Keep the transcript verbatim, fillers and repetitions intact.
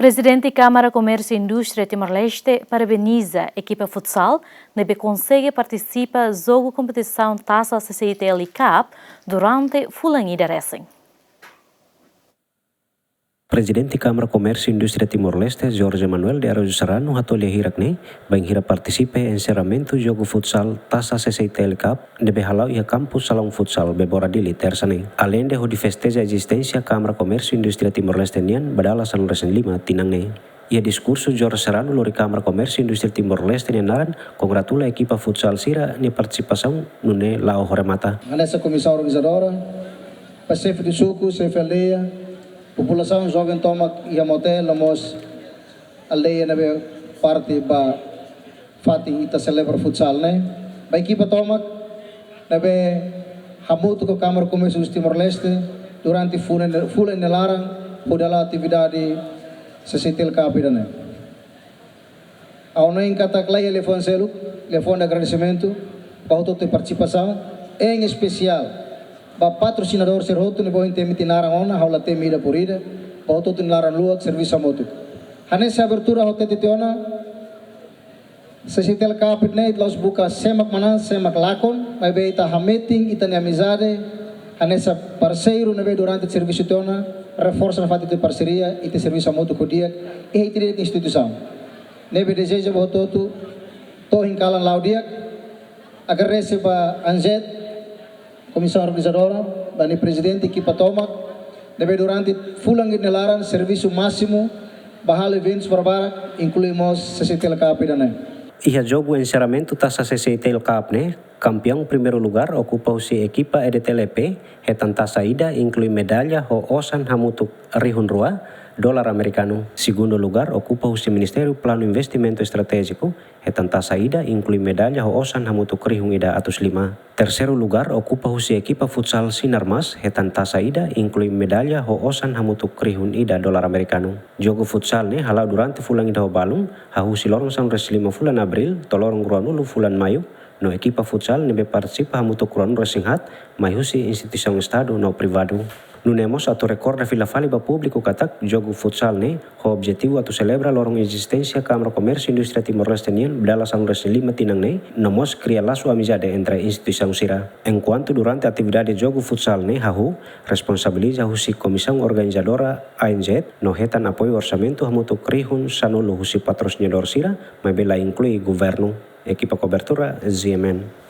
Prezidente Kámara Komérsiu Indústria Timor-Leste parabeniza ekipa futsal ne'ebé konsege partisipa jogu kompetisaun Tasa C C I T L Cup durante fulan ida resin. Prezidente Kámara Komérsiu Indústria Timor-Leste, Jorge Manuel de Araújo Serrano, hato'o lia hirak ne'e, bainhira partisipa enserramentu jogu futsal Tasa C C I T L Cup ne'ebé hala'o iha kampu Salaun Futsal Bebora Dili, Tersa ne'e. Aleinde hodi festeja ezisténsia Kámara Komérsiu Indústria Timor-Leste nian ba dala sanulu resin lima tinan ne'e. Iha diskursu, Jorge Serrano lori Kámara Komérsiu Indústria Timor-Leste nia naran kongratula ekipa futsal sira-nia partisipasaun nune'e la'o ho remata. Hanesan komisaun organizadora, ba xefe de suku, xefe aldeia, populasaun joven tomak iha Motael no mós aldeia ne'ebé parte ba fatin ita selebra futsal ne'e, ba ekipa tomak ne'ebé hamutuk ho Kámara Komérsiu Indústria Timor-Leste durante fulan, fulan nia laran hodi hala'o atividade C C I T L Cup ida-ne'e. Ha'u hanoin katak laiha liafuan seluk, liafuan agradesimentu ba hotu-hotu nia partisipasaun, em espesiál ba patrosinadór sira hotu ne'ebé ohin temi ita-nia naran ona, ha'u la temi ida por ida, ba hotu-hotu nia laran luak servisu hamutuk. Hanesan abertura ha'u hatete tiha ona, C C I T L Cup ne'e ita la'ós buka sé mak manán, sé mak lakon, maibé ita hametin ita-nia amizade, hanesan parseiru ne'ebé durante servisu tiha ona, reforsa nafatin ita-nia parseria, ita servisu hamutuk ho di'ak, iha ita-nia instituisaun. Ne'ebé dezeja ba hotu-hotu to'o ohin kalan la'o di'ak, agradese ba ANJET, komisaun organizadora, ba nia prezidente, ekipa tomak, ne'ebé durante fulan ida nia laran servisu másimu ba halo eventus barbarak, inklui mós C C I T L Cup ida-ne'e. Iha jogu enserramentu Tasa C C I T L Cup ne'e, kampiaun primeiru lugar okupa husi ekipa E D T L P, hetan tasa ida inklui medalla ho osan hamutuk rihun rua dolar amerikanu. Segundu lugar okupa husi Ministériu Planu Investimentu Estratéjiku, hetan tasa ida inklui medalla ho osan hamutuk rihun ida atus lima. Terseiru lugar okupa husi ekipa futsal Sinar Mas, hetan tasa ida inklui medalla ho osan hamutuk rihun ida dolar amerikanu. Jogu futsal ne'e hala'o durante fulan ida ho balun, hahú husi loron sanulu resin lima fulan Abríl to'o loron ruanulu fulan Maiu, no ekipa futsal ne'ebé partisipa hamutuk ruanulu resin haat, mai husi instituisaun Estadu no privadu. Nune'e mós atu rekorda fila fali ba públiku katak jogu futsal ne'e ho objetivu atu selebra loron ezisténsia Kámara Komérsiu Indústria Timor-Leste nian ba dala sanulu resin lima tinan ne'e, no mós kria lasu amizade entre instituisaun sira. Enkuantu durante atividade jogu futsal ne'e hahú responsabiliza husi komisaun organizadora ANJET, no hetan apoiu orsamentu hamutuk rihun sanulu husi patrosinadór sira, maibé la inklui governu. Ekipa kobertura, Z M N.